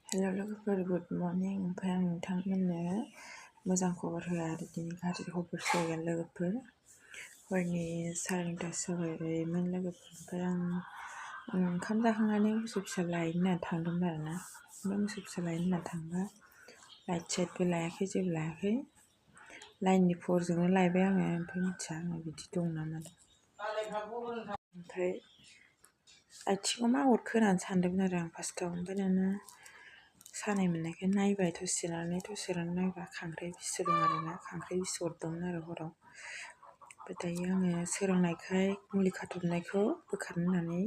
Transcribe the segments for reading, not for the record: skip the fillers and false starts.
हेल' लोगोफोर, good morning. ओमफ्राय आं नोंथांमोननो मोजां खबर होआ आरो दिनै गाज्रि खबरसो होगोन लोगोफोर। हरनि 9:30 जाबायमोन लोगोफोर। ओमफ्राय आं ओंखाम जाखांनानै मोसौ फिसा लायनो होनना थांदोंमोन आरोना। ओमफ्राय मोसौ फिसा लायनो होनना थांबा लाइट साइटबो लायाखै, जेबो लायाखै। लाइननि फरजोंनो लायबाय आङो। ओमफ्राय मिथिया आङो बिदि दं नामा। ओमफ्राय आथिङाव मा अरखो सानदोंमोन आरो आं फार्स्टआव। ओमफ्राय दाना सानाय मोननायखाय नायबाय, दसे नायबा खांख्राइ बिसो दं आरोना। खांख्राइ बिसो अरदोंमोन आरो हराव। ओमफ्राय दायो आङो सोरांनायखाय मुलि खाथबनायखौ बोखारनो होननानै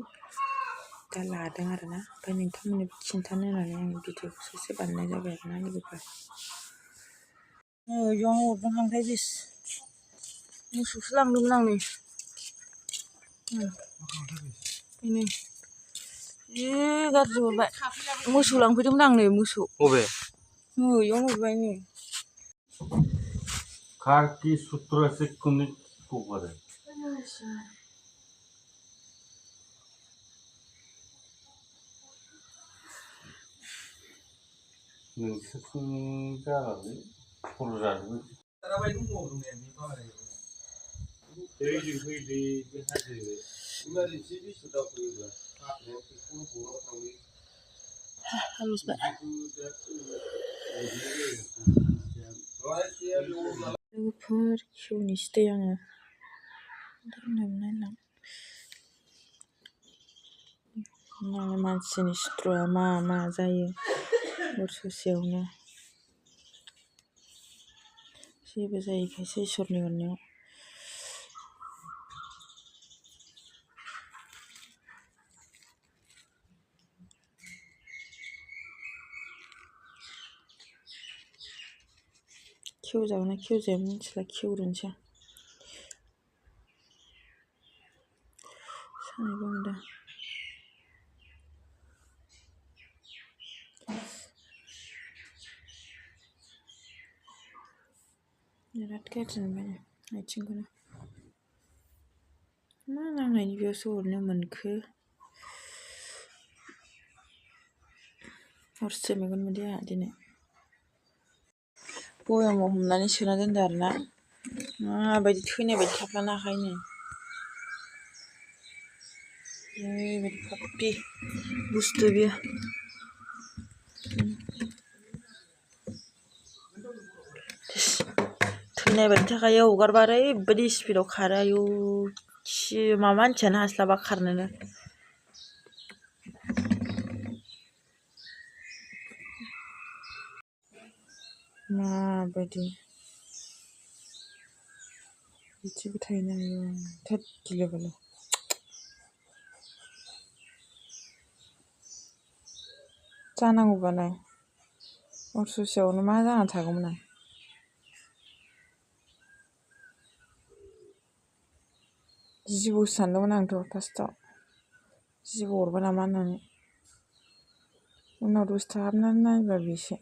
दा लादों आरोना। ओमफ्राय नोंथांमोननो खिन्थानो होननानै आं भिडिअखौ ससे बानायनाय जाबाय आरोना लोगोफोर। बेयाव अरदों खांख्राइ बिस। मोसौसो लांदोंमोन आं नै। बेनो जि गाज्रि अरबाय। मोसौ लांफैदोंमोन आं नै, मोसौ। बबे? इयावनो अरबाय नै। Karki sutrasi kunik kukare. Nोंसोरनि जानानै खर' जाजोबो। दैजों फैदो बे हाजो। इमारजेन्सि बेसे दावखोयोब्ला हाग्रायाव बेखौनो बर'आव थांनो। लोगोफोर खिउनिसो दै आङो मानसिनि सिथ्र'आ मा मा जायो अर ससेयावनो। जेबो जायैखायसो इसोरनि अननायाव। खेवजागोन ना खेवजाया मिथिला, खेवग्रोनोसै आं। सानायबो मोनदों। बिराद गाज्रि मोनबाय आथिंखौनो। मा नांनायनि बेयावसो अरनो मोनखो। हरसे मेगन मोदै आंहा दिनै। बयामाव हमनानै सोना दोनदो आरोना। माबायदि थैनाय बायदि थाफ्लानो हाखायोनो। ओरैबायदि पाप्पि बुस्थु बियो। थैनाय बायदि थाखायो, हगारबा ओरैबायदि स्पिडआव खारो। आयु मानसियानो हास्लाबा खारनोनो। माबायदि बिदिबो थायोना, आयु थोद गिलु बालु। जानांगौबालाय अर ससेयावनो मा जाना थागौमोन आं। जिबौसो सानदोंमोन आंथ' फार्स्टआव। जिबौ अरबाय नामा होननानै। उनाव दसे थाहाबनानै नायबा बेसो।